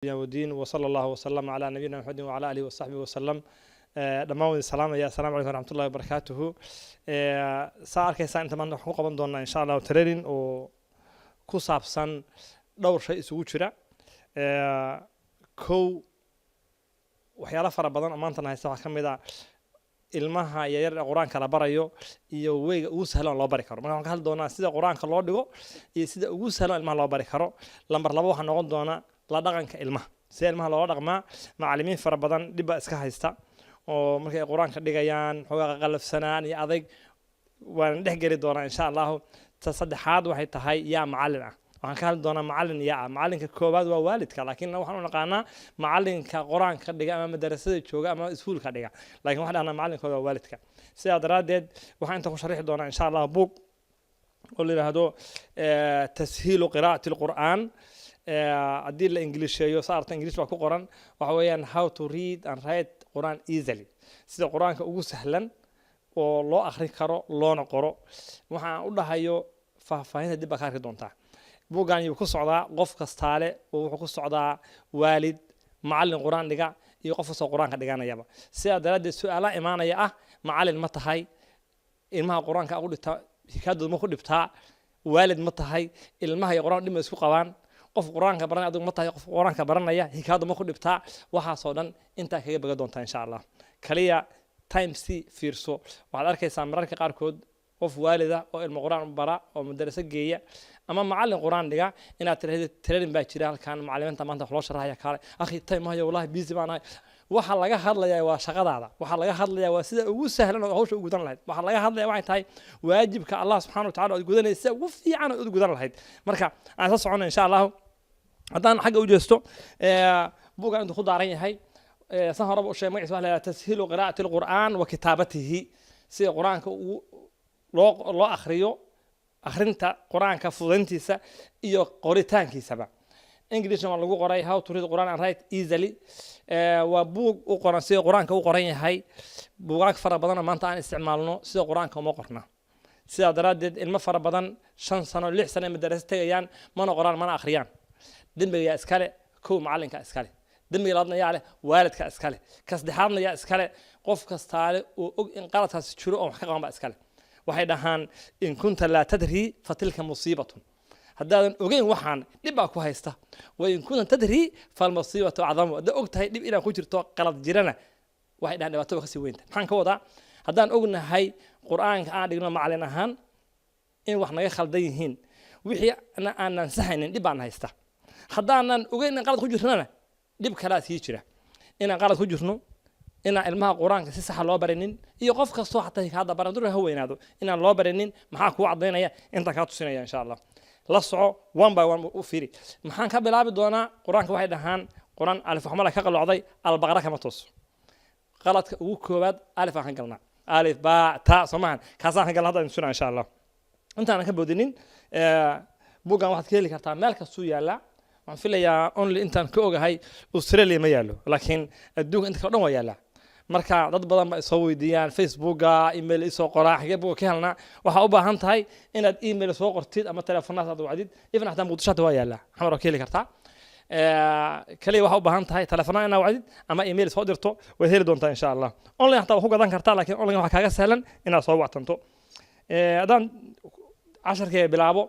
Wdiin wsala allahu wasalama calaa nabiyina Maxamedin wacala alihi wasaxbihi wasalam. Dhammaan wadin salaamaya. Assalamu calaykum waraxmatullahi wabarakaatuhu. Saa arkaysaan, inta maanta waxaan ku qaban doonaa, insha Allahu, training oo ku saabsan dhowr shay isugu jira. Kow, waxyaalo fara badan oo maantana haysta waxaa ka mid a ilmaha yaryar ee Qur-aanka la barayo iyo weyga ugu sahlan oo loo bari karo. Marka waxaan ka hadli doonaa sida Qur-aanka loo dhigo iyo sida ugu sahlan oo ilmaha loo bari karo. Lambar 2 waxaa noqon doona la dhaqanka ilmaha, sida ilmaha loola dhaqmaa. Macallimiin fara badan dhib baa iska haysta oo markay Qur-aanka dhigayaan xoogaa qalafsanaan iyo adayg. Waan dhex geli doonaa, insha Allahu. Ta saddexaad waxay tahay yaa macallin ah. Waxaan ka hadli doonaa macallin yaa ah. Macallinka koowaad waa waalidka, laakiin waxaan u naqaanaa macallinka Qur-aanka dhiga ama madarasada jooga ama iskuulka dhiga, laakiin waxaan dhahnaa macallinkooda waa waalidka. Sidaa daraaddeed waxaan inta ku sharixi doonaa, insha Allah, buug oo la yidhaahdo Tashiilu Qiraa'ati Alqur'aan. Haddii la ingiliisheeyo, sa arta Ingilish baa ku qoran, waxa weeyaan How to Read and Write Quran Easily, sida Qur-aanka ugu sahlan oo loo akhrin karo loona qoro. Waxaan u dhahayo faahfaahinta dib baa ka arki doontaa. Buuggan yuu ku socdaa qof kastaale oo wuxuu ku socdaa waalid, macallin Qur-aan dhiga iyo qof kastoo Qur-aanka dhiganayaba. Sidaa daraaddeed su-aalaha imaanaya ah: macallin ma tahay? Ilmaha Qur-aanka ugu dhigtaa hikaadooda ma ku dhibtaa? Waalid ma tahay? Ilmaha iyo Qur-aan dhib ma isku qabaan? Qof Qur-aanka baranaya adigu ma tahay? Qof Qur-aanka baranaya hikaadu ma ku dhibtaa? Waxaasoo dhan intaa kaga baga doontaa, insha Allah. Kaliya time c fiirso. Waxaad arkaysaa mararka qaarkood qof waalida oo ilmo Qur-aan bara oo madaraso geeya ama macallin Qur-aan dhiga inaad tiraahdo, "Training baa jira halkan, macallimiinta maanta wax loo sharaxaya, kaale." "Akhi, time mahayo, wallahi busy baan ahay." Waxa laga hadlayaa waa shaqadaada. Waxa laga hadlayaa waa sida ugu sahlan oo hawsha u gudan lahayd. Waxa laga hadlaya waxay tahay waajibka Allah subxaana wa tacala ood gudanaysa sida ugu fiican ood u gudan lahayd. Marka aan isla socono, insha Allahu. Haddaan xagga u jeesto, buuggan intuu ku daaran yahay, san horeba u sheegay, magaciisa waxa la yidhaha Tashiilu Qiraa'ati Alqur'aan wa Kitaabatihi, sida Qur-aanka ugu loo akhriyo, akhrinta Qur-aanka fududayntiisa iyo qoritaankiisaba. Englishna waa lagu qoray, How to Read Quran and Write Easily. Waa buug u qoran sida Qur-aanka u qoran yahay. Buugaag fara badan oo maanta aan isticmaalno sida Qur-aanka uma qorna. Sidaa daraaddeed ilmo fara badan 5 sano, 6 sano ay madarasa tegayaan, mana qoraan mana akhriyaan. Dembiga yaa iskale? Kow, macallinka iskale. Dembiga labaadna yaa leh? Waalidka iskale. Ka saddexaadna yaa iskale? Qof kastaale oo og in qaladkaasi jiro oon wax ka qaban baa iskale. Waxay dhahaan, "In kunta laa tadri fatilka musiibatun." Haddaadan ogeyn waxaan, dhib baa ku haysta. "Wa in kunta tadri falmasiibatu acdamu." Haddaad og tahay dhib inaan ku jirto, qalad jirana, waxay dhahaan dhibaato waa kasii weynta. Maxaan ka wadaa? Haddaan ognahay Qur-aanka aan dhigno macalin ahaan in wax naga khaldan yihiin, wixii aanan saxaynin, dhib baan haysta. Haddaanan ogeyn in qalad ku jirnana, dhib kalaa sii jira. Inaan qalad ku jirno, inaan ilmaha Qur-aanka si saxa loo barinin, iyo qof kastoo xataa hikaada baran dur ha weynaado inaan loo barinin, maxaa kuu caddaynaya? Intaan kaa tusinaya, insha Allah. La soco, one by one u fiiri. Maxaan ka bilaabi doonaa? Qur-aanka waxay dhahaan Qur-aan alif waxmala ka qalocday, Albaqara kama tooso. Qaladka ugu koowaad alif aan ka galnaa, alif ba ta, soo maahan? Kaasaan ka galna hadda idin, insha Allah. Intaanan ka boodinin, buuggan waxaad ka heli kartaa meel kastuu yaallaa. Waxaan filayaa only intaan ka ogahay Australia ma yaallo, laakiin adduunka inta kale dhan waa yaallaa. Marka dad badan ba isoo weydiiyaan Facebooka, email isoo qoraa, "Xagee buga ka helnaa?" Waxaa u baahan tahay inaad email soo qortid ama telefonaas aad wacdid. Even xataa Muqdisho hata waa yaallaa, Xamar waa ka heli kartaa. Kaliya waxaa u baahan tahay telefonada inaad wacdid ama email soo dirto, waad heli doontaa, insha Allah. Online xataa waa ku gadan kartaa, laakiin online waxaa kaaga sahlan inaad soo wactanto. Haddaan casharkee bilaabo,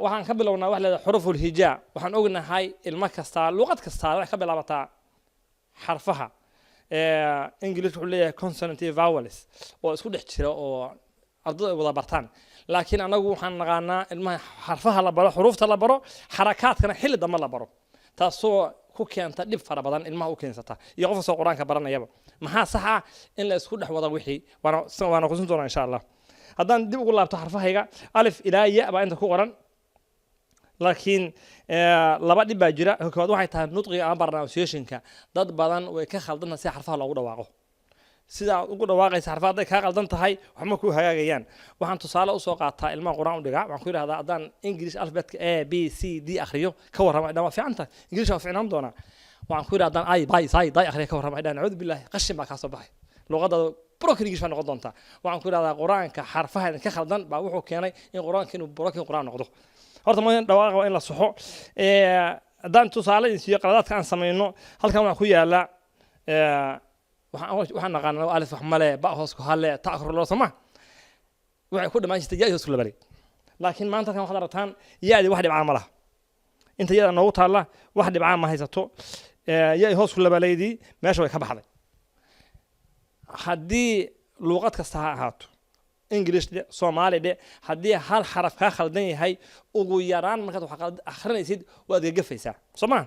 waxaan ka bilownaa wax leedahay xuruful hijaa. Waxaan ognahay ilmo kastaa, luqad kastaa waxay ka bilaabataa xarfaha. English wuxuu leeyahay consonant iyo vowels oo isku dhex jira oo ardadu ay wada bartaan, laakiin anagu waxaan naqaanaa ilmaha xarfaha la baro, xuruufta la baro, xarakaadkana xilli dambe la baro, taasoo ku keenta dhib fara badan ilmaha u keensata iyo qof kastoo Qur-aanka baranayaba. Maxaa sax ah? In la isku dhex wada wixii waana kusin doonaa, insha Allah. Haddaan dib ugu laabto xarfahayga, alif ilaa ya baa inta ku qoran, laakiin laba dhib baa jira. Ka koowaad waxay tahay nudqiga ama pronunciationka. Dad badan way ka khaldan tahay sida xarfaha loogu dhawaaqo. Sida aad ugu dhawaaqaysa xarfaha hadday kaa qaldan tahay, waxma ku hagaagayaan. Waxaan tusaale usoo qaataa ilmaha Qur-aan u dhigaa. Waxaan ku yidhahdaa, "Haddaan English alphabetka A B C D akhriyo, ka warrama?" Dhan, "Waa fiican tahay, English waa fiicnaan doonaa." Waxaan ku yidhahdaa, "Haddaan I by sai dai akhriyo, ka warrama?" Dhan, "Acuudu billahi, qashin baa kaa soo baxay, luqadada broken English baa noqon doontaa." Waxaan ku yidhahdaa, Qur-aanka xarfaha idinka khaldan baa wuxuu keenay in Qur-aanka inuu broken Qur-aan noqdo. Horta ma dhawaaqa waa in la saxo. Haddaan tusaale idin siiyo qaladaadka aan samayno, halkan waxaa ku yaala waxaan naqaanaa alif wax male, ba hoos ku hale, ta kor loo soma, waxay ku dhamaan jirtay ya hoos ku labari. Laakiin maanta halkan waxaad aragtaan ya-dii wax dhibcaa ma laha. Inta yada noogu taalla wax dhibcaa ma haysato. Ya hoos ku labaleydii meesha way ka baxday. Haddii luuqad kasta ha ahaato, English dhe, Soomaali dhe, haddii hal xaraf kaa khaldan yahay ugu yaraan markaad wax akhrinaysid waad gagafaysaa, soo maa?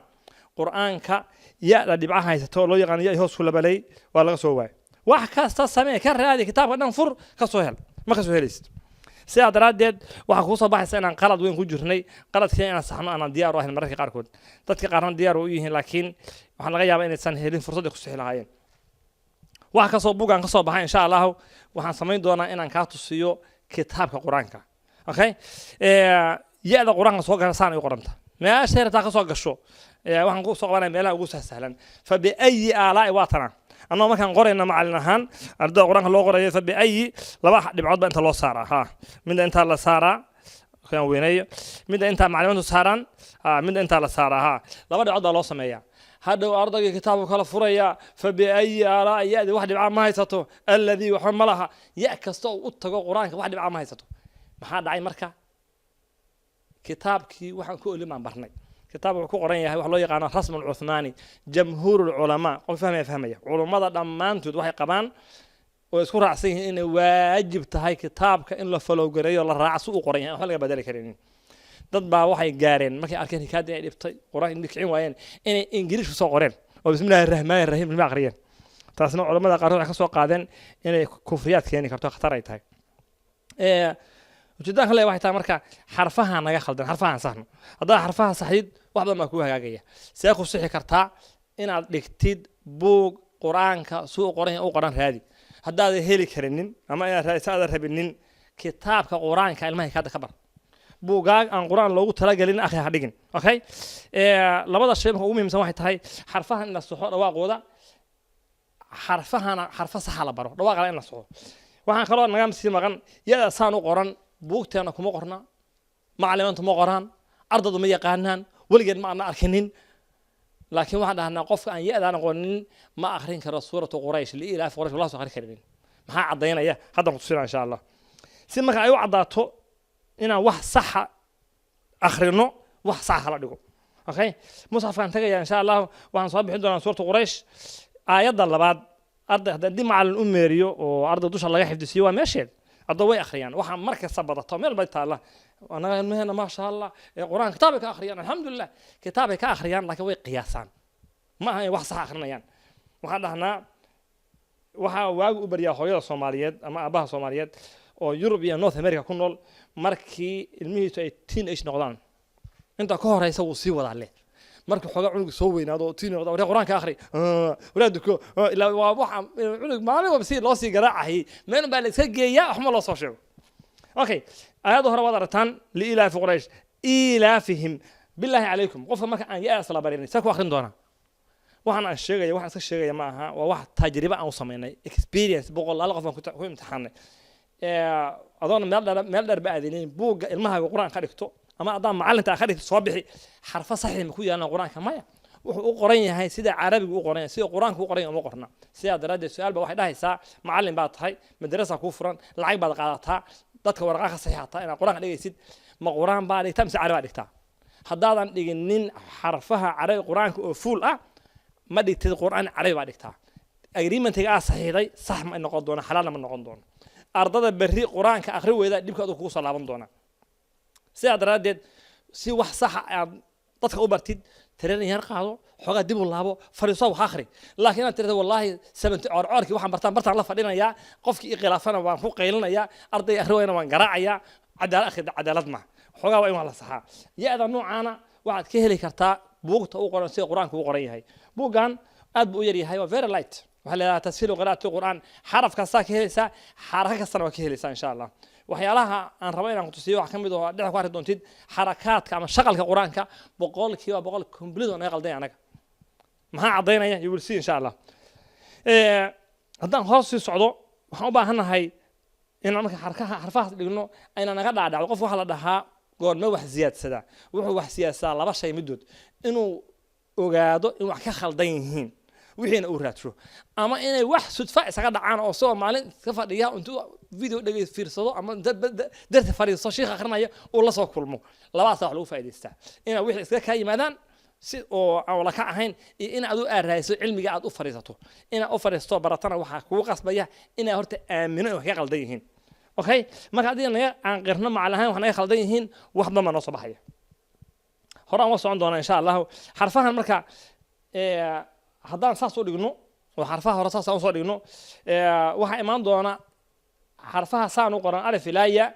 Qur-aanka ya-da dhibcaha haysato oo loo yaqaano ya hoos ku labaley waa laga soo waayay. Wax kasta samee, ka raadi kitaabka dhan, fur, ka soo hel, ma ka soo helaysid. Sidaa daraaddeed waxaa kuu soo baxaysa inaan qalad weyn ku jirnay. Qaladkiina inaan saxno aanan diyaar u ahayn mararka qaarkood. Dadka qaarna diyaar u yihiin, laakiin waxaa laga yaabaa inaysan helin fursad ay ku sixi lahaayeen. Wax kasoo bugaan ka soo baxay, insha Allahu waxaan samayn doonaa inaan kaa tusiyo kitaabka Qur-aanka. Okay, ya-da Qur-aanka soo gasha saan ay u qoranta, meeshay rabtaa ka soo gasho. Waxaan ku soo qabanaya meelaha ugu sahsahlan. "Fabiayi aalaa'i" waa tana. Annagoo markaan qorayna macalin ahaan ardada Qur-aanka loo qorayo, "fabiayi" laba dhibcood baa inta loo saaraa. Ha, midda intaa la saaraa kan weyneeyo, midda intaa macalimiintu saaraan, ha, midda intaa la saaraa. Ha, laba dhibcood baa loo sameeyaa. Hadhow ardaygii kitaabku kala furaya, "fabiayi aalaa'i", ya-di wax dhibcaa ma haysato, "alladii" waxba ma laha. Ya kasta oo u tago Qur-aanka wax dhibcaa ma haysato. Maxaa dhacay marka? Kitaabkii waxaan ku olin baan barnay. Kitaab wuxuu ku qoran yahay wax loo yaqaano rasm alcuthmaani. Jamhuur lculamaa, qof fahmaya fahmaya, culummada dhammaantood waxay qabaan oo isku raacsan yihiin inay waajib tahay kitaabka in la follow gareeyo, la raaco si uu qoran yahay, waxba laga bedeli karinin. Dad baa waxay gaareen markay arkeen hikaadii ay dhibtay, Qur-aanka indhi kicin waayeen, inay Ingiriish kusoo qoreen oo "bismillahi rahmaani rahiim" lama aqriyeen. Taasna culamada qaarkood waxay ka soo qaadeen inay kufriyaad keeni karto, khatar ay tahay. Ujeedadan kale waxay tahay marka xarfaha naga khaldan, xarfahan saxno. Haddaad xarfaha saxdid, wax badan baa kuu hagaagaya. See ku sixi kartaa? Inaad dhigtid buug Qur-aanka suu u qoran yahay u qoran raadi. Haddaadan heli karinin ama inaad raadisa aadan rabinin, kitaabka Qur-aanka ilmaha hikaada ka bar. Buugaag aan Qur-aan loogu talagelin akhri ha dhigin. Okay, labada shay marka ugu muhiimsan waxay tahay xarfahan in la saxo dhawaaqooda, xarfahana xarfo saxa la baro, dhawaaqana in la saxo. Waxaan kaloo naga sii maqan yada saan u qoran buugteena kuma qorna, macalimiintu ma qoraan, ardadu ma yaqaanaan, weligeed ma ana arkinin. Laakiin waxaan dhahnaa qofka aan ya-daan aqoonin ma akrin karo suuratu Quraysh, liilaafi Quraysh wallah soo akrin karinin. Maxaa caddaynaya? Haddaan kutusina insha Allah. Si marka ay u caddaato inaan wax saxa akhrino, wax saxa hala dhigo. Okay, musxafkaan tagaya insha Allah, waxaan soo bixin doonaa suuratu Quraysh, aayadda labaad. Arday haddii macalin u meeriyo oo arday dusha laga xifdisiiyo, waa meesheed, arday way akhriyaan. Waxaa mar kasta badato meel bay taalla. Annaga ilmaheena, maasha Allah, ee Qur-aan kitaabay ka akhriyaan, alxamdulilah, kitaabay ka akhriyaan, laakiin way qiyaasaan, ma aha inay wax sax akhrinayaan. Waxaan dhahnaa waxaa waagu u baryaa hooyada Soomaaliyeed ama aabbaha Soomaaliyeed oo Yurub iyo North America ku nool, markii ilmihiisu ay teen age noqdaan, inta ka horeysa wuu sii wadaa leh. Marka xoogaa cunuga soo weynaado oo teen noqdo, "Waree, Qur-aanka akhri, waree, duko," ilaa waa waxa cunug maalin walba si loo sii garaacayay meel baa la iska geeyaa, waxma loo soo sheego. Okay, aayadda hore waad aragtaan, liilaafi Quraysh iilaafihim. Bilaahi calaykum, qofka marka aan ya-daas la barin see ku akrin doonaa? Waxaan aan sheegaya, waxaan iska sheegaya ma aha, waa wax tajriba aan u samaynay, experience, boqolaal qof aan ku imtixaanay. Adoona meel dheer ba aadinin, buugga ilmahaaga Qur-aan ka dhigto ama haddaan macallinta ka dhigto, soo bixi, xarfo saxiix ma ku yaalan Qur-aanka? Maya. Wuxuu u qoran yahay sida Carabigu u qoran yahay, sida Qur-aanku u qoran yahay uma qorna. Sidaa daraaddeed su-aal ba waxay dhahaysaa: macallin baad tahay, madrasa kuu furan, lacag baad qaadataa, dadka waraqaa ka saxiixataa inaad Qur-aanka dhigaysid, ma Qur-aan baa dhigtaa mise Carabi baa dhigtaa? Haddaadan dhiginin xarfaha Carabi Qur-aanka oo full ah ma dhigtid, Qur-aan Carabi baa dhigtaa. Agreementiga aa saxiixday sax ma noqon doono, xalaalna ma noqon doono. Ardada berri Qur-aanka akhri weyda dhibka aduu kugu soo laaban doona. Sidaa daraaddeed, si wax saxa aad dadka u bartid, training yar qaado, xoogaa dib u laabo, fadhiiso, wax akhri. Laakiin inaad tirahdo "Wallaahi seventy coorcoorkii waxaan bartaan bartaan la fadhinayaa, qofkii i khilaafana waan ku qaylinayaa, arday akhri weyna waan garaacayaa," cadaalad akhri cadaalad ma. Xoogaa waa in wax la saxaa. Ya-da noocaana waxaad ka heli kartaa buugta u qoran sida Qur-aanka u qoran yahay. Buuggan aad buu u yar yahay, waa very light. Waxaa la yidhahdaa tashiilu qiraa'ati Qur'aan. Xaraf kastaa ka helaysaa, xarako kastana waa ka helaysaa insha Allah. Waxyaalaha aan rabo inaan kutusiyo waxaa ka mid oo dhexda ku arki doontid xarakaadka ama shaqalka Qur-aanka 100% complete oo naga qaldan anaga. Maxaa caddaynaya? You will see insha Allah. Haddaan hoos sii socdo, waxaan u baahannahay inaan marka xarkaha xarfahaas dhigno ayna naga dhaadhacdo. Qof waxaa la dhahaa goorme wax siyaadsadaa? Wuxuu wax siyaadsadaa laba shay midood. Inuu ogaado in wax ka khaldan yihiin, wixiina uu raadsho, ama inay wax sudfa isaga dhacaan oo isagoo maalin iska fadhiya intuu video dhegey fiirsado ama inta darsi fadhiisto, shiikh akhrinaya uu la soo kulmo. Labadaasa wax lagu faa'idaystaa: inaa wixii iskaga kaa yimaadaan si oo aan wala ka ahayn, iyo in adu aad raadiso cilmiga, aad u fadhiisato. Inaad u fadhiisato baratana waxaa kugu qasbaya inaad horta aamino in wax ka qaldan yihiin. Okay, marka haddii naga aan qirno macalin ahaan wax naga khaldan yihiin, wax badan baa noo soo baxaya. Horaan uga socon doonaa, insha Allahu. Xarfahan marka haddaan saas u dhigno oo xarfaha hore saas aan usoo dhigno, waxaa imaan doona xarfaha saan u qoran, alif ilaa ya.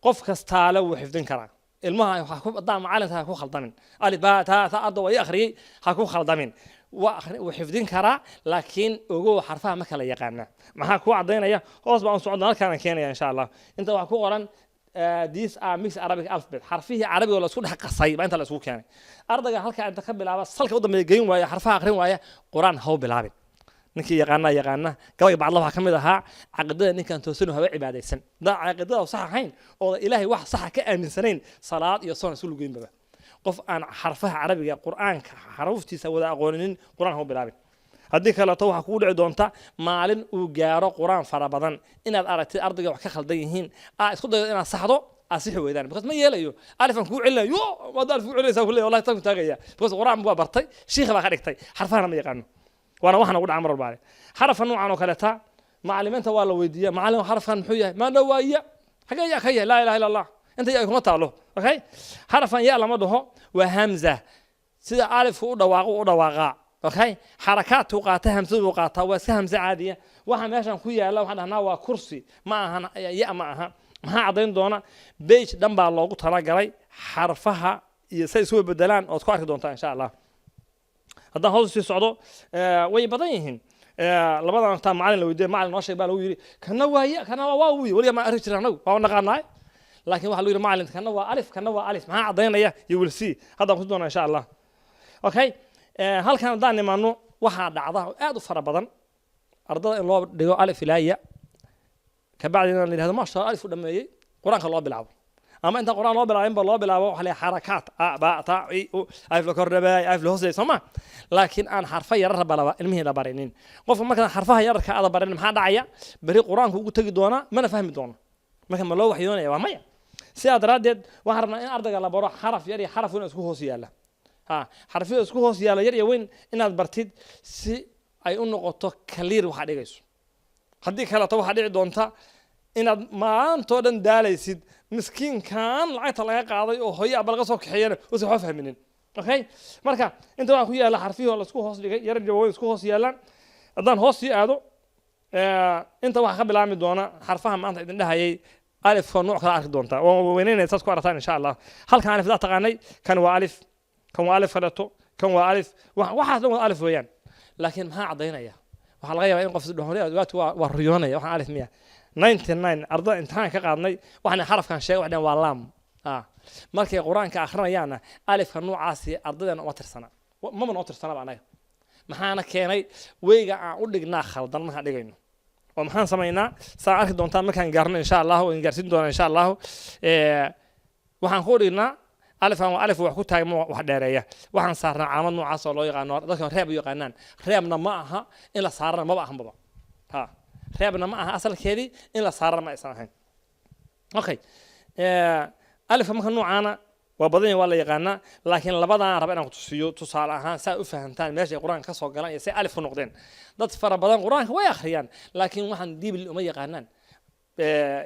Qof kastaale wuu xifdin karaa. Ilmaha waxaa haddaan macalinka ha ku khaldamin alif ba ta ta, arda waa ii akhriyey, ha ku khaldamin. Wuu xifdin karaa, laakiin ogow, xarfaha ma kala yaqaana. Maxaa kuu caddaynaya? Hoos baan u socon doona, halkaan keenaya, insha Allah. Inta waxaa ku qoran "These are mixed Arabic alphabet". Xarfihii Carabiga oo la isku dhex qasay baa inta la isugu keenay. Ardayga halkaa inta ka bilaaba salka u dambeeya geyn waaya, xarfaha akhrin waaya, Qur-aan ha u bilaabin. Ninkii yaqaana yaqaana. Gabayga bacdla waxaa ka mid ahaa: "Caqiidada ninkaan toosanu haba cibaadaysan." Haddaan caqiidada sax ahayn oo Ilaahay wax saxa ka aaminsanayn, salaad iyo soon isu lugeynbaba. Qof aan xarfaha Carabiga, Qur-aanka xaruuftiisa wada aqooninin, Qur-aan ha u bilaabin. Haddii kaleeto waxaa kugu dhici doonta maalin uu gaaro Qur-aan fara badan inaad aragtid ardayga wax ka khaldan yihiin, aa isku dayo inaad saxdo, aad sixi weydaan, because ma yeelayo. Alifan kugu celinayo, yo waad alif kugu celinaysaa kuleeyahay, wallahi tan ku taagaya, because Qur-aan waa bartay, shiikha baa ka dhigtay, xarfahana ma yaqaano. Waana waxana ugu dhaca mar walbaale. Xarafka noocan oo kaleeta macalimiinta waa la weydiiya: "Macalin, xarafkan muxuu yahay?" "Maandho waa ya." "Xagee ya ka yahay?" "Laa ilaha illa Allah, inta ya kuma taalo." Okay, xarafkan ya lama dhaho, waa hamza. Sida alifku u dhawaaqo u dhawaaqaa. Okay, xarakaadku qaata, hamsadu qaataa, waa iska hamse caadiya. Waxa meeshan ku yaala waxaan dhahnaa waa kursi, ma ahan ya, ma aha. Maxaa caddayn doona? Page dhan baa loogu talagalay xarfaha iyo say isu bedelaan, ood ku arki doontaa, insha Allah. Haddaan hoos sii socdo, way badan yihiin. Labadan taa macalin la weydiiyay: "Macalin, noo sheeg," baa lagu yidhi. "Kana waa ya, kana waa waa." Wuyi weliga ma arki jirin, anagu waa naqaanaay, laakiin waxaa lagu yidhi: "Macalin, kana waa alif, kana waa alif." Maxaa caddaynaya? You will see, haddaan ku doonaa, insha Allah. Okay, halkan haddaan nimaano, waxaa dhacda oo aad u fara badan ardada in loo dhigo alif ilaa ya, kabacdina la yidhahdo: "Maasha Allah, alif u dhameeyey." Qur-aanka loo bilaabo, ama intaan Qur-aan loo bilaabin ba loo bilaabo waxa la xarakaat a ba ta i u, alif la kordhabay, alif la hoosay, soo ma? Laakiin aan xarfa yararka balaba ilmihii la barinin. Qofka markaan xarfaha yararka aada barinin, maxaa dhacaya? Beri Qur-aanku ugu tegi doonaa, mana fahmi doono. Marka ma loo waxyoonaya? Waa maya. Sidaa daraaddeed waxaan rabnaa in ardayga la baro xaraf yar iyo xaraf weyn oo isku hoos yaalla. Ha, xarfiyada isku hoos yaalla, yar iyo weyn, inaad bartid si ay u noqoto clear waxaa dhigayso. Haddii kaleeto waxaa dhici doonta inaad maantoo dhan daalaysid, miskiinkan lacagta laga qaaday oo hooyo aba laga soo kaxeeyana uusan waxba fahminin. Okay, marka inta waxaa ku yaalla xarfihii oo laisku hoos dhigay, yar iyo waaweyn isku hoos yaallaan. Haddaan hoos sii aado, inta waxaa ka bilaabmi doona xarfaha maanta idin dhahayay. Alifka nooc kala arki doontaa, waan weyneynaya saas ku aragtaan, insha Allah. Halkan alif daa taqaanay, kan waa alif, kan waa alif kaleeto, kan waa alif, waxaas dhan waa alif weeyaan. Laakiin maxaa caddaynaya? Waxaa laga yaabaa in qof dhaho: "Waatu waa riyoonaya, waxaan alif miya?" 99 ardada imtixaan ka qaadnay waxaan xarafkan sheegay, waxay dhaheen waa laam. Markay Qur-aanka akhrinayaanna alifka noocaasi ardadeena uma tirsana, maba noo tirsanaba anaga. Maxaana keenay? Weyga aan u dhignaa khaldan markaan dhigayno. Oo maxaan samaynaa? Saa arki doontaan markaan gaarno, insha Allahu, waan gaarsiin doonaa, insha Allahu. Waxaan ku dhignaa alifkan waa alif wax ku taagma, wax dheereeya. Waxaan saarnaa calaamad noocaas oo loo yaqaano, dadka reeb u yaqaanaan. Reebna ma aha, in la saarana maba ahanbaba. Ha, reebna ma aha asalkeedii, in la saarana ma aysan ahayn. Okay, alifka marka noocaana waa badan yahay, waa la yaqaanaa, laakiin labadaan raba inaan kutusiyo tusaale ahaan saa u fahamtaan meesha ay Qur-aanka ka soo galaan iyo say alif ku noqdeen. Dad fara badan Qur-aanka way akhriyaan, laakiin waxaan deeply uma yaqaanaan.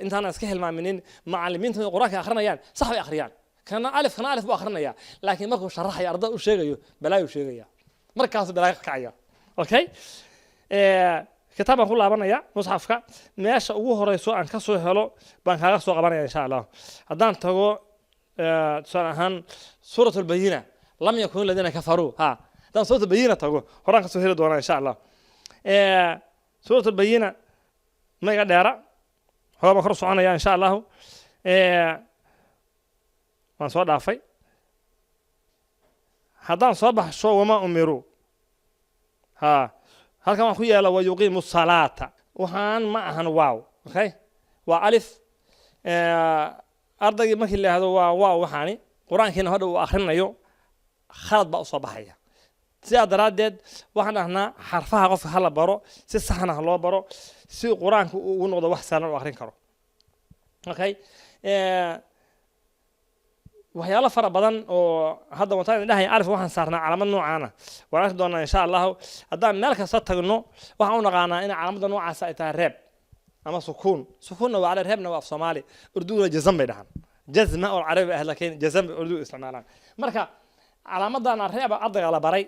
Intaanaan iska hilmaaminin, macallimiinta markay Qur-aanka akhrinayaan sax bay akhriyaan, kana alif, kana alif buu akhrinayaa, laakiin markuu sharaxayo, ardada u sheegayo, balaayuu sheegaya, markaasuu balaayo ka kacaya. Okay, kitaab baan ku laabanaya, musxafka meesha ugu horeyso aan ka soo helo baan kaaga soo qabanaya, insha Allah. Haddaan tago tusaale ahaan Suurat Albayina, "لم يكن الذين كفروا", ha, haddaan Suurat Albayina tago, horaan kasoo heli doonaa, insha Allah. Suurat Albayina ma iga dheera, xoogaa baan kor u soconaya, insha Allahu. Waan soo dhaafay. Haddaan soo baxsho "وما أمروا", ha, halkan waxaa ku yaala "ويقيموا الصلاة". Waxaan ma ahan waaw. Okay, waa alif. Ardaygii markii la yihahdo waa waaw, waxaani Qur-aankiina hadha uu akhrinayo. Khalad baa usoo baxaya. Sidaa daraaddeed waxaan dhahnaa xarfaha qofka ha la baro, si saxna ha loo baro, si Qur-aanka uu ugu noqdo wax sahlan u akrin karo. Okay, waxyaalo fara badan oo hadda wataan idin dhahaya, alif waxaan saarnaa calaamad noocaana, waan arki doonaa insha Allahu. Haddaan meel kasta tagno, waxaan u naqaanaa in calaamadda noocaas ay tahay reeb ama sukuun. Sukuunna waa carabi, reebna waa af Soomaali. Urduguna jazam bay dhahaan, jazma oo carabi ah, laakiin jazam bay Urdu isticmaalaan. Marka calaamadana reeba ardayga la baray,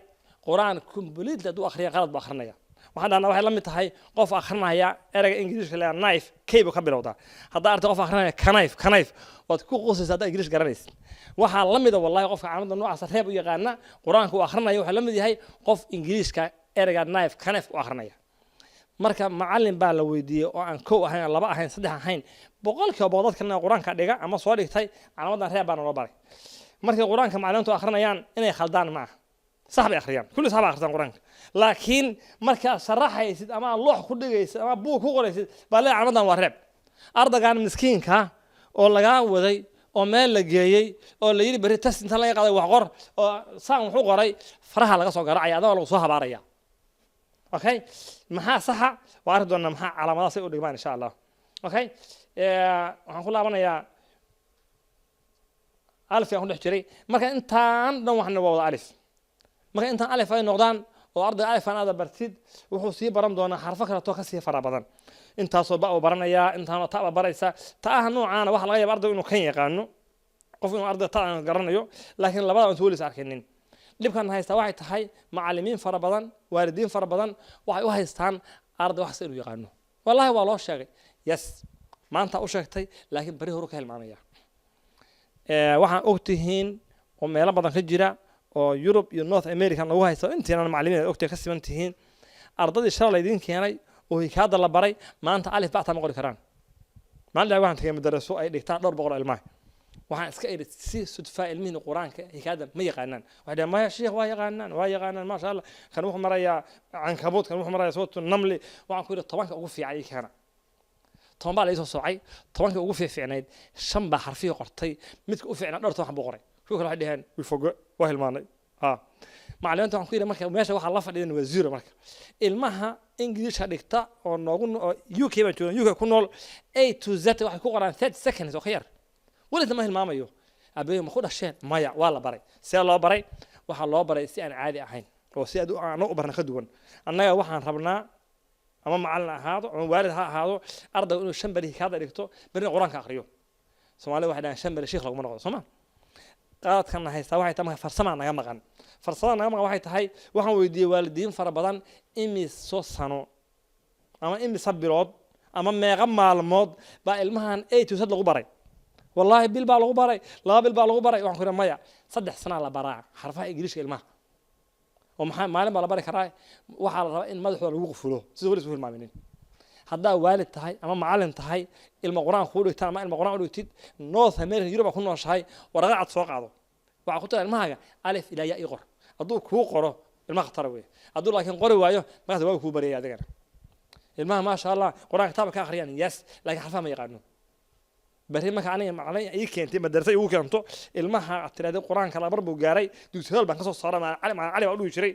Qur-aan completely hadduu akhriya, qalad buu akhrinaya. Waxaan dhahnaa waxay la mid tahay qof akhrinaya ereyga Ingiriiska leeyahay knife, K buu ka bilowdaa. Haddaa aragtay qof akhrinaya knife, knife, waad ku qosaysaa haddaa Ingiriis garanaysid. Waxaa la mida, wallahi, qofka calaamada noocaas reeb u yaqaana, Qur-aanka uu akhrinaya waxaa la mid yahay qof Ingiriiska ereyga knife, knife u akhrinaya. Marka macallin baa la weydiiyey oo aan kow ahayn, laba ahayn, saddex ahayn, 100% dadkan Qur-aanka dhiga ama soo dhigtay, calaamadan reeb baana loo baray. Markay Qur-aanka macallimiintu akhrinayaan, inay khaldaan ma aha, sax bay akhriyaan, kulli sax bay akhrisaan Qur-aanka. Laakiin markaad sharaxaysid ama aad loox ku dhigaysid ama buug ku qoraysid, baa leeyahay calaamadan waa reeb. Ardaygan miskiinka oo lagaa waday oo meel la geeyey oo la yidhi berri test inta laga qaaday wax qor, oo saan wuxuu qoray, faraha laga soo garaacaya, adagoo lagu soo habaaraya. Okay, maxaa saxa? Waa arki doonaa maxaa calaamadaha say u dhigmaan insha Allah. Okay, waxaan ku laabanayaa alif aan ku dhex jiray. Marka intaan dhan waxna waa wada alif. Marka intaan alif ay noqdaan oo ardayga alifan aada bartid, wuxuu sii baran doonaa xarfo kaleto kasii fara badan. Intaasoo ba uu baranayaa, intaanoo ta ba baraysa. Ta'aha noocaana waxaa laga yaba ardaygu inuu kan yaqaano, qof inuu ardayga ta aan garanayo, laakiin labada aan welis arkinin. Dhibkan haystaa waxay tahay macallimiin fara badan, waalidiin fara badan waxay u haystaan arday wax kasta inuu yaqaano. Wallahi waa loo sheegay, yes, maanta u sheegtay, laakiin beri horu ka hilmaamaya. Waxaan og tihiin oo meelo badan ka jira oo Yurub iyo North America lagu haysto, intiinan macallimiin aad ogtihiin ka siman tihiin, ardadii shalay laydin keenay oo hikaada la baray, maanta alif ba'ta ma qori karaan. Maalin dhaa waxaan tagay madaraso ay dhigtaan dhowr boqol oo ilmaha. Waxaan iska idhi si sudfaa, ilmihiin Qur-aanka hikaada ma yaqaanaan? Waxay dhaheen, maya sheekh, waa yaqaanaan, waa yaqaanaan, maasha Allah, kan wuxuu marayaa Cankabuut, kan wuxuu marayaa Suuratu Namli. Waxaan ku yidhi, 10-ka ugu fiican ii keena. 10 baa la ii soo soocay. 10-kii ugu fiicnayd, shan baa xarfihii qortay. Midka u fiicnaa dhowr toban buu qoray. Kuwa kale waxay dhaheen, we forgot, waa hilmaanay. Ha, macallimiinta waxaan ku yidhi, marka meesha waxaa la fadhidan waa zero. Marka ilmaha Ingiliishka dhigta oo noogu oo UK baan joogan, UK ku nool, A to Z waxay ku qoraan 30 seconds oo ka yar, welina ma hilmaamayo. Abeeyo ma ku dhasheen? Maya, waa la baray. See loo baray? Waxaa loo baray si aan caadi ahayn oo si aad anagu u barna ka duwan. Annaga waxaan rabnaa, ama macallin ha ahaado ama waalid ha ahaado, ardaygu inuu 5 beri hikaada dhigto, berina Qur-aanka akhriyo. Soomaalida waxay dhahaan, 5 beri shiikh laguma noqdo. Sooma qaladkan haystaa waxay tahay marka farsamaa naga maqan. Farsamada naga maqan waxay tahay, waxaan weydiiyey waalidiin fara badan, imiso sano ama imisa bilood ama meeqa maalmood baa ilmahan A to Z lagu baray? Wallaahi bil baa lagu baray, 2 bil baa lagu baray. Waxaan ku yidhi, maya, 3 sanaa la baraa xarfaha Ingiliishka ilmaha. Oo maxaa maalin baa la bari karaa? Waxaa la rabaa in madaxooda lagu qufulo sida weli isku hilmaaminin. Haddaa waalid tahay ama macallin tahay, ilma Qur-aan kuu dhigtaan ama ilma Qur-aan u dhigtid, North America, Europe ku nooshahay, waraqa cad soo qaado. Waxaa ku tira ilmahaaga, alif ilaa ya ii qor. Hadduu kuu qoro, ilmaha khatara wey. Hadduu laakiin qori waayo, markaas waa kuu baryaya adigana. Ilmaha, maasha Allah, Qur-aan kitaabka ka akhriyaan, yes, laakiin xarfaha ma yaqaano. Berri marka aniga macallin ii keentay madarasa igu keento ilmaha, aad tirahdee Qur-aanka labar buu gaaray, dugsi baan kasoo saaray, macalin Cali, macalin Cali baa u dhihi jiray,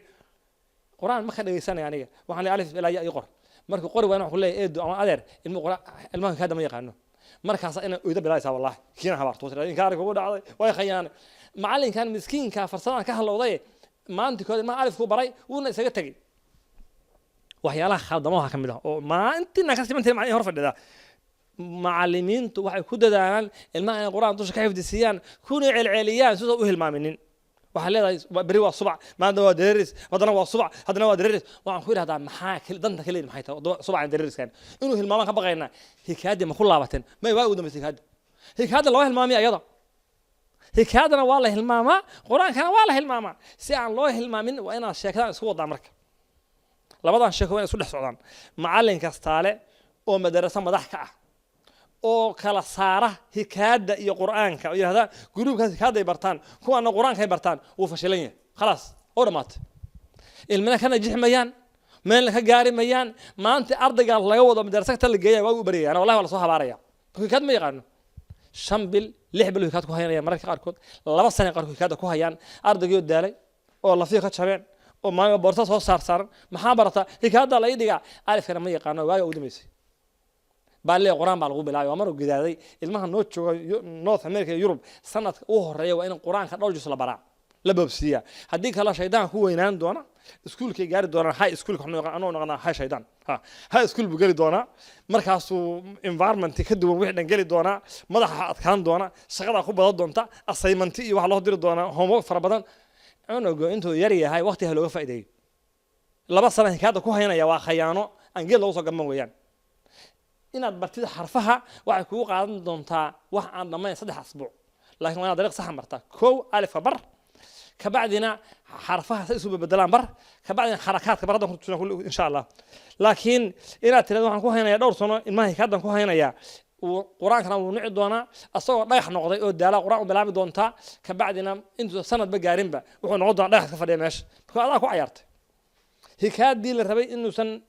Qur-aan ma ka dhegeysanaya. Aniga waxaan leeyahay, alif ilaa ya ii qor. Markuu qori waayna, waxaan ku leeyahay, eedo ama adeer, ilmu Qur-aan ilmaha kaada ma yaqaano. Markaas ina oyda bilaaysaa, wallahi kiina habaarto, tirahdee inkaari kugu dhacday, way khayaanay macallinkan miskiinka, farsadan ka halowday. Maanta kood ilmaha alifku baray, wuuna isaga tegey. Waxyaalaha khaldamaha ka mid ah oo maalintiina ka simantahay macallin hor fadhida, macallimiintu waxay ku dadaalaan ilmaha inay Qur-aan dusha ka xifdisiiyaan, kuna celceliyaan sidoo u hilmaaminin. Waxaa leedahay, beri waa subac, maanta waa dareeris, haddana waa subac, haddana waa dareeris. Waxaan ku idhahdaa, maxaa danta ka leedi maxay tahay subacan dareeriskan? Inuu hilmaamaan ka baqaynaa. Hikaadii ma ku laabateen? May, waa ugu dambaysay hikaadda. Hikaadda loo hilmaamiya iyada, hikaadana waa la hilmaamaa, Qur-aankana waa la hilmaamaa. Si aan loo hilmaamin, waa inaad sheekadan isku wadaa. Marka labadan sheeko waa inay isku dhex socdaan. Macallin kastaale oo madaraso madax ka ah oo kala saara hikaada iyo Qur-aanka oo yidhahda gruubkaas hikaadday bartaan, kuwaana Qur-aankay bartaan, wuu fashilan yahay. Khalaas, oo dhamaatay. Ilmina ka najixi mayaan, meelna ka gaari mayaan. Maanta ardayga laga wado madarasa ta la geeya, waa u baryayaan, wallahi waa lasoo habaaraya. Hikaad ma yaqaano. 5 bil, 6 bil hikaad ku hayanaya, mararka qaarkood 2 sana qaarkood hikaada ku hayaan. Ardaygii oo daalay. Oo lafiyo ka jabeen oo maalin boorta soo saar saaran. Maxaa barataa? Hikaayadda la ii dhigaa, alifkana ma yaqaano. Waaga ugu dambeysay baa lee Qur-aan baa lagu bilaabay. Waa maruu gidaaday ilmaha noo jooga North America iyo Yurub. Sanadka u horeeya waa in Qur-aanka dhowr juz la baraa, la boobsiiyaa. Haddii kale shaydaan ku weynaan doona, iskuulkay gaari doonaan, high schoolka anuu naqanaa high shaydaan ha high school buu geli doonaa. Markaasuu environment ka duwan wixii dhan geli doonaa, madaxa adkaan doona, shaqada ku badan doonta, assignment iyo waxa loo diri doonaa, homework fara badan. Cunugu intuu yar yahay waqti ha looga faa'iideeyo. 2 sano hikaada ku haynaya waa khayaano aan geed loogu soo gaban weeyaan. Inaad bartida xarfaha waxay kugu qaadan doontaa wax aan dhammayn 3 asbuuc, laakiin waa inaad dariiq saxa martaa. Kow, alifka bar, kabacdina xarfaha say isu bedelaan bar, kabacdina xarakaadka bar. Haddan ku tusina kulli insha Allah. Laakiin inaad tirahdo waxaan ku haynayaa dhowr sano ilmaha hikaadan ku haynayaa, Qur-aankana wuu nici doonaa. Asagoo dhagax noqday oo daala Qur-aan u bilaabi doontaa, kabacdina intuu sanadba gaarinba wuxuu noqon doonaa dhagax ka fadhiya meesha. Marka adaa ku cayaartay hikaadii la rabay inuusan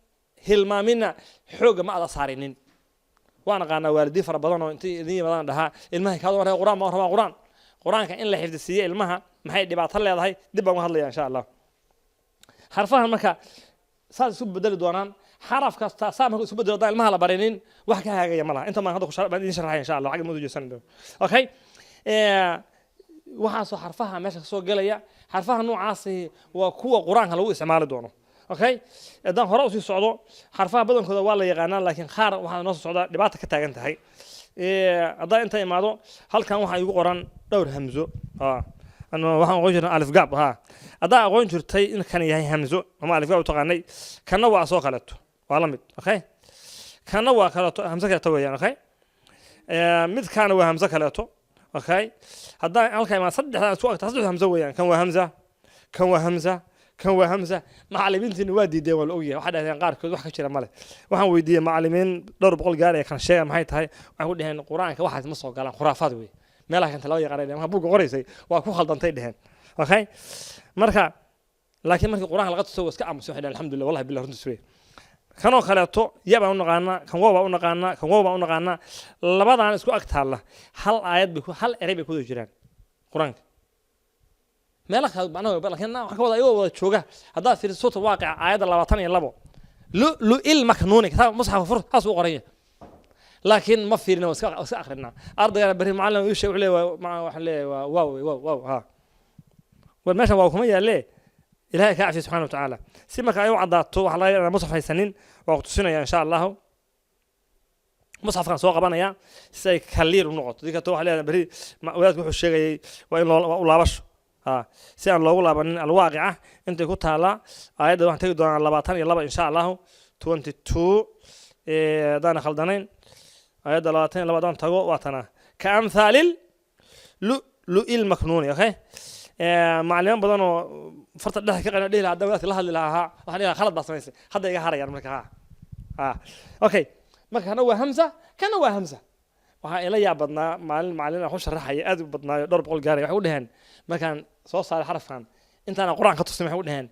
hilmaamina, xoogga ma ada saarinin. Waan aqaanaa waalidiin fara badan oo intay idin yimaadaan dhahaa ilmaha hikaad waa Qur-aan ma rabaa. Qur-aan, Qur-aanka in la xifdisiiyo ilmaha maxay dhibaato leedahay? Dib baan uga hadlaya insha Allah. Xarfahan marka saas isu bedeli doonaan. Xaraf kasta saa marka isu bedelo, haddaan ilmaha la barinin, wax ka hagaagaya ma laha. Inta baan hadda baan idin sharaxaya insha Allah, xagga ma jeesan doono. Okay, waxaasoo xarfaha meesha kasoo gelaya, xarfaha noocaasi waa kuwa Qur-aanka lagu isticmaali doono. Okay, haddaan hore usii socdo, xarfaha badankooda waa la yaqaanaa, laakiin qaar waxaa noo soo socda dhibaata ka taagan tahay. Haddaan inta imaado halkan, waxaa igu qoran dhowr hamzo. Ha, waxaan aqoon jirnay alif gaab. Ha, haddaa aqoon jirtay in kan yahay hamzo ama alif gaab u taqaanay, kanna waa soo kaleeto, waa la mid. Okay, kanna waa kaleeto, hamzo kaleeto weeyaan. Okay, midkaana waa hamzo kaleeto. Okay, haddaan halka imaan, saddexdaan isku agta, saddex hamzo weeyaan. Kan waa hamza, kan waa hamza, kan waa hamza. Macallimiintiina waa diideen, waa la ogyahay. Waxay dhahdeen qaarkood wax ka jira male. Waxaan weydiiyey macallimiin dhowr boqol gaaraya, kan sheega maxay tahay? Waxay ku dheheen Qur-aanka waxaas ma soo galaan, khuraafaad wey, meelaha kanta laba yaqaanay dheheen. Marka buugga qoraysay waa ku khaldantay dheheen. Okay, marka laakiin markii Qur-aanka laga tuso waa iska aamusay. Waxay dheheen alxamdulillah, wallahi billah runtiis wey. Kanoo kaleeto ya baan u naqaanaa, kan wow baan u naqaanaa, kan wow baan u naqaanaa. Labadan isku ag taalla hal aayad bay hal erey bay ku wada jiraan Qur-aanka meelo kale macnaha, laakiin waxaan ka wada ayagoo wada jooga. Haddaad fiiriso Suurta Waaqica, aayadda 22, lu lu'il maknuuni, kitaab musxafka fur, saas uu qoran yahay, laakiin ma fiirina, waa iska akrinaa. Ardaygana berri macallin ii sheeg wuxuu leeyahay waxaan leeyahay waa waaw wey, waaw waaw. Ha, war meeshan waa kuma yaalee. Ilaahay kaa cafiya subxana watacaala. Si marka ay u caddaato, waxaa laga yaabaa inaan musxaf haysanin, waa ku tusinaya insha Allahu. Musxafkan soo qabanaya si ay clear u noqoto. Dii kato waxaa leedahay berri wadaadku wuxuu sheegayay waa in loo waa u laabasho. Ha, si aan loogu laabanin, Alwaaqica intay ku taallaa aayadda waxaan tegi doonaa 22 insha Allahu, 22 haddaan khaldanayn. Aayadda 22 haddaan tago, waa tanaa, ka amthaalil lu lu'il maknuuni. Okay, macallimiin badan oo farta dhex ka qana dhihi lahaa haddaan wadaadka la hadli lahaa, waxaan dhihi lahaa khalad baa samaysay. Hadda iga harayaan marka. Ha ha, okay, marka kana waa hamza, kana waa hamza. Waxaa ila yaab badnaa maalin macallin aan ku sharaxaya aad u badnaayo, dhowr boqol gaaraya. Waxay u dheheen markaan soo saaray xarafkan, intaana Qur-aan ka tusin, waxay u dheheen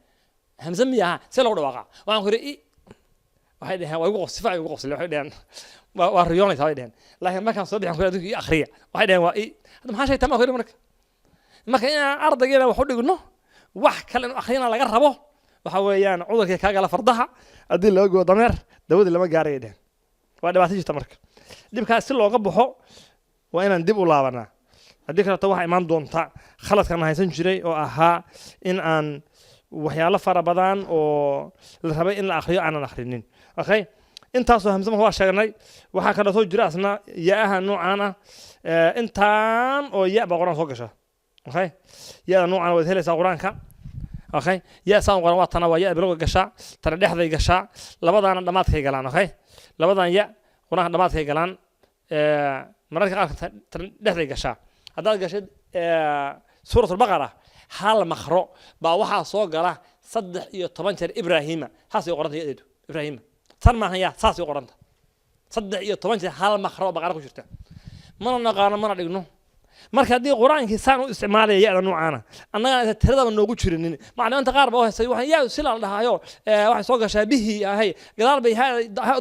hamze miya aha, see loogu dhawaaqa? Waxaan ku yidhi i, waxay dheheen waa igu qos, si fiican igu qosle. Waxay dheheen waa riyoonaysaa bay dheheen. Laakiin markaan soo bixin ku yidhi adinku ii akhriya, waxay dheheen waa i. Hadda maxaa sheegtaa? Maan ku yidhi marka inaan ardaygeena wax u dhigno, wax kale inuu akhriyana laga rabo, waxa weeyaan cudurkii kaa gala fardaha haddii laga goyo dameer, dawadii lama gaaraya dheheen. Waa dhibaato jirta. Marka dhibkaas si looga baxo waa inaan dib u laabanaa. Haddii kaleeto waxaa imaan doonta khaladkan haysan jiray oo ahaa in aan waxyaalo fara badan oo la rabay in la akhriyo aanan akhrinin. Okay, intaasoo hamse marka waa sheegnay. Waxaa kaleetoo jira asna ya-aha noocaan ah. Intaan oo ya baa Qur-aan soo gasha. Okay, ya-da noocaan waad helaysaa Qur-aanka. Okay, ya saan qoran waa tana, waa ya bilowga gashaa, tana dhexday gashaa, labadaana dhammaadkay galaan. Okay, labadan ya Qur-aanka dhammaadkay galaan. Mararka qaarka tan dhexday gashaa. Haddaad gashid Suurat Albaqara, hal makhro baa waxaa soo gala 13 jeer Ibraahima. Saasay u qoranta yadeedu Ibraahima, tan maahan ya, saasay u qoranta 13 jeer hal makhro oo Baqara ku jirta. Mana naqaano, mana dhigno. Marka haddii Qur-aankii saan u isticmaalaya ya-da noocaana, annagaan aysan tiradaba noogu jirinin, maclimiinta qaar ba u haystay waxaan yaa sila la dhahaayo, waxay soo gashaa bihii ahay gadaal bay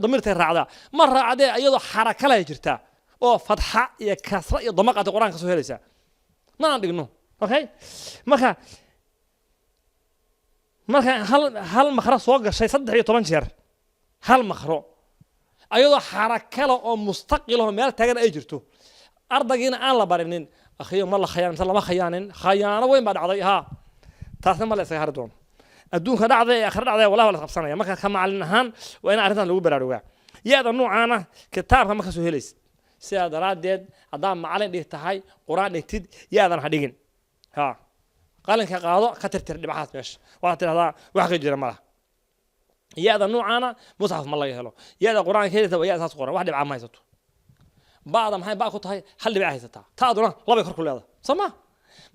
damiirtay raacdaa. Ma raacdee, iyadoo xaraka leh jirtaa oo fatxa iyo kasra iyo dama qaatay Qur-aanka soo helaysaa, mana dhigno. Okay, marka Marka hal makhro soo gashay 13 jeer, hal makhro ayadoo xarakale oo mustaqiloo meel taagan ay jirto, ardaygiina aan la barinin, akhiyo, ma la khayaan mise lama khayaanin? Khayaano weyn baa dhacday. Ha, taasna ma la isaga hari doono. Adduunka dhacday ee akhira dhacday, wallahi waa la qabsanaya. Marka ka macallin ahaan waa in arrintaas lagu baraarugaa. Ya-da noocaana kitaabka ma kasoo helaysid. Sidaa daraaddeed, haddaad macallin dhig tahay, Qur-aan dhigtid, ya-dan ha dhigin. Ha, qalinka qaado, ka tirtir dhibcahaas meesha. Waxaad tidhahdaa wax ka jira ma laha. Ya-da noocaana musxaf ma laga helo. Ya-da Qur-aanka helaysa waa ya saas qoran, wax dhibca ma haysato. Ba'da maxay ba ku tahay? Hal dhibic haysataa. Ta'duna labay kor ku leedahay, soo ma?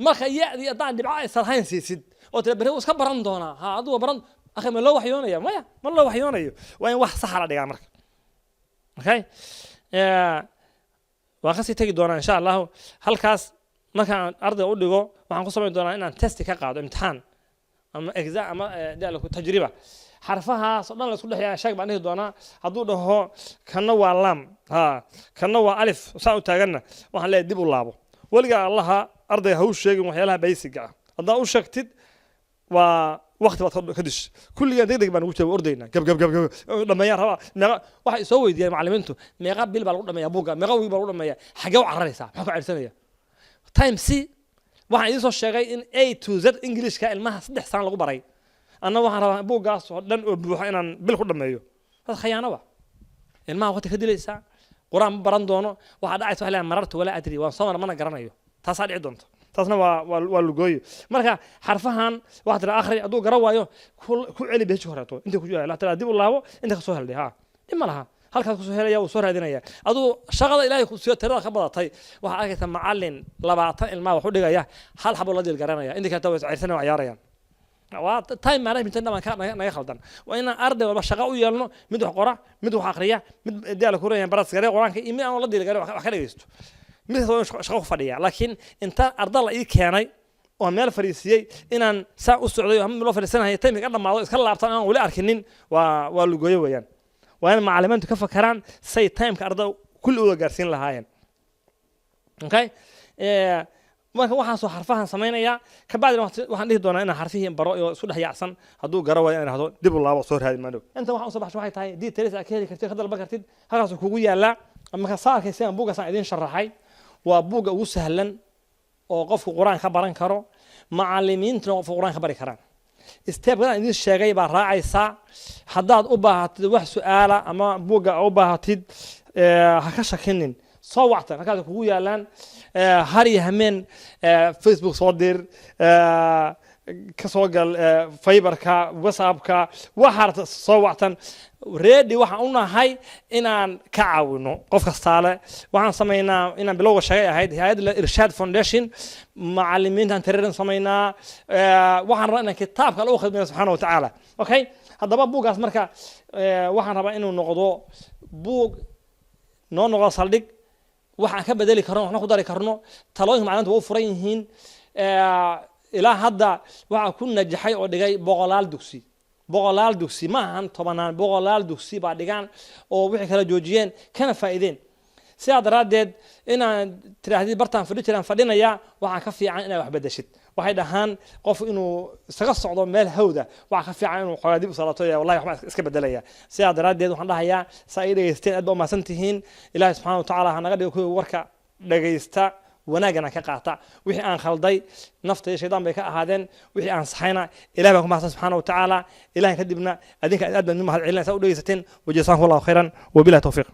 Marka ya-dii haddaan dhibco aysan hayn siisid oo tira beri wuu iska baran doonaa, ha, aduu baran, akhi, ma loo waxyoonaya? Maya, ma loo waxyoonayo. Waa in wax saxa la dhigaa. Marka okay, waan kasii tegi doonaa, insha Allahu. Halkaas markaan ardayga u dhigo, waxaan ku samayn doonaa inaan testi ka qaado, imtixaan ama exam ama tajriba. Xarfahaas oo dhan la isku dhex sheeg baan dhihi doonaa. Hadduu dhaho kanna waa lam, ha, kanna waa alif, saan u taaganna, waxaan leeyahay dib u laabo. Weligaa Allaha ardayga ha u sheegin waxyaalaha basic-ga ah. Haddaa u sheegtid, waa waqti baad ka dish. Kulligaan deg deg baan ugu jira, ordaynaa, gab gab gab gab, dhameeyaan rabaa. Meeqa waxay soo weydiiyaan macallimiintu: meeqa bil baa lagu dhameeyaa buugga? Meeqa wiig baa lagu dhameeyaa? Xagee u cararaysaa? Maxaa ku ceyrsanaya? Time c waxaan idiin soo sheegay in A to Z Englishka ilmaha 3 sano lagu baray. Anna waxaan rabaa buuggaas oo dhan oo buuxa inaan bil ku dhameeyo. Taas khayaanaba, ilmaha waqti ka dilaysaa, Qur-aan ma baran doono. Waxaa dhacaysa waxa leeyahay marartu walaa adri, waan soo mara mana garanayo. Taasaa dhici doonta. Taasna waa lugooyo. Marka xarfahan waxaa tira akhri. Hadduu garan waayo, ku celi beeji horeeto inta ku la tira, dib u laabo inta kasoo heldhay. Ha, dhib ma laha, halkaas kusoo helaya, wuu soo raadinaya. Aduu shaqada Ilaahay ku siiyo tirada ka badatay. Waxaa arkaysa macallin 20 ilmaha wax u dhigaya, hal xabo la diil garanaya, inta kaleta way isceyrsanaya, waa ciyaarayaan. Waa time management dhan baan naga khaldan. Waa inaan arday walba shaqo u yeelno: mid wax qora, mid wax akhriya, mid daala ku leeyahay baras gare Qur-aanka, iyo mid aan la diil gare wax ka dhegeysto. Mid kasta waa inuu shaqo ku fadhiya. Laakiin inta arda la ii keenay oo meel fadhiisiyey, inaan saa u socday oo loo fadhiisanayo, time ka dhamaado, iska laabtaan aan weli arkinin, waa lugooyo weeyaan. Waa in macallimiintu ka fakaraan say timeka arda kulli uga gaarsiin lahaayeen. Okay, marka waxaasoo xarfahan samaynayaa. Kabacdina waxaan dhihi doonaa inaan xarfihii baro iyo isku dhex yaacsan. Hadduu garo waayo, inaan idhahdo dib u laabo, soo raadi maadhow. Inta waxaan usoo baxshay waxay tahay details aad ka heli kartid, ka dalban kartid, halkaasuu kugu yaalaa. Marka saa arkaysaan, buuggaasaan idiin sharaxay waa buugga ugu sahlan oo qofku Qur-aan ka baran karo, macallimiintuna qofku Qur-aan ka bari karaan. Step-kan idiin sheegay baa raacaysaa. Haddaad u baahatid wax su-aala ama buugga u baahatid, ha ka shakinin, soo wactan, halkaas kugu yaalaan. Har iyo hameen Facebook soo dir, ka soo gal Viberka, WhatsAppka, waxaa soo wactan. Ready waxaan u nahay inaan ka caawino qof kastaale. Waxaan samaynaa inaan bilowga sheegay ahayd hay-adda Irshaad Foundation, macalimiintaan training samaynaa. Waxaan rabaa inaan kitaabka Alla u khidmeeyo subxaana wa tacaala. Okay, haddaba buuggaas marka waxaan rabaa inuu noqdo buug noo noqdo saldhig waxaan ka bedeli karno, waxna ku dari karno. Talooyinka macalimiinta waa u furan yihiin. Ilaa hadda waxaa ku najaxay oo dhigay boqolaal dugsi. Boqolaal dugsi ma ahan tobanaan, boqolaal dugsi baa dhigaan oo wixii kala joojiyeen kana faa'iideen. Sidaa daraaddeed, inaan tidhaahdid bartaan fadhi jiraan fadhinaya, waxaa ka fiican inaad wax bedeshid. Waxay dhahaan qof inuu isaga socdo meel hawda, waxaa ka fiican inuu xoogaa dib u salato ya wallahi waxbaa iska bedelaya. Sidaa daraaddeed waxaan dhahayaa, saa ay dhegeysteen, aad baa umahadsan tihiin. Ilaahay subxaana wa tacaala ha naga dhigo kuwii warka dhegaysta, wanaagana ka qaata. Wixii aan khalday nafta iyo shaydaan bay ka ahaadeen. Wixii aan saxayna Ilahi baan ku mahadsan subxaana wa tacaala. Ilahay kadibna adinka aad baan idin mahad celinaya saa u dhegeysateen. Wajazaakum Allahu khayran, wabilahi towfiiq.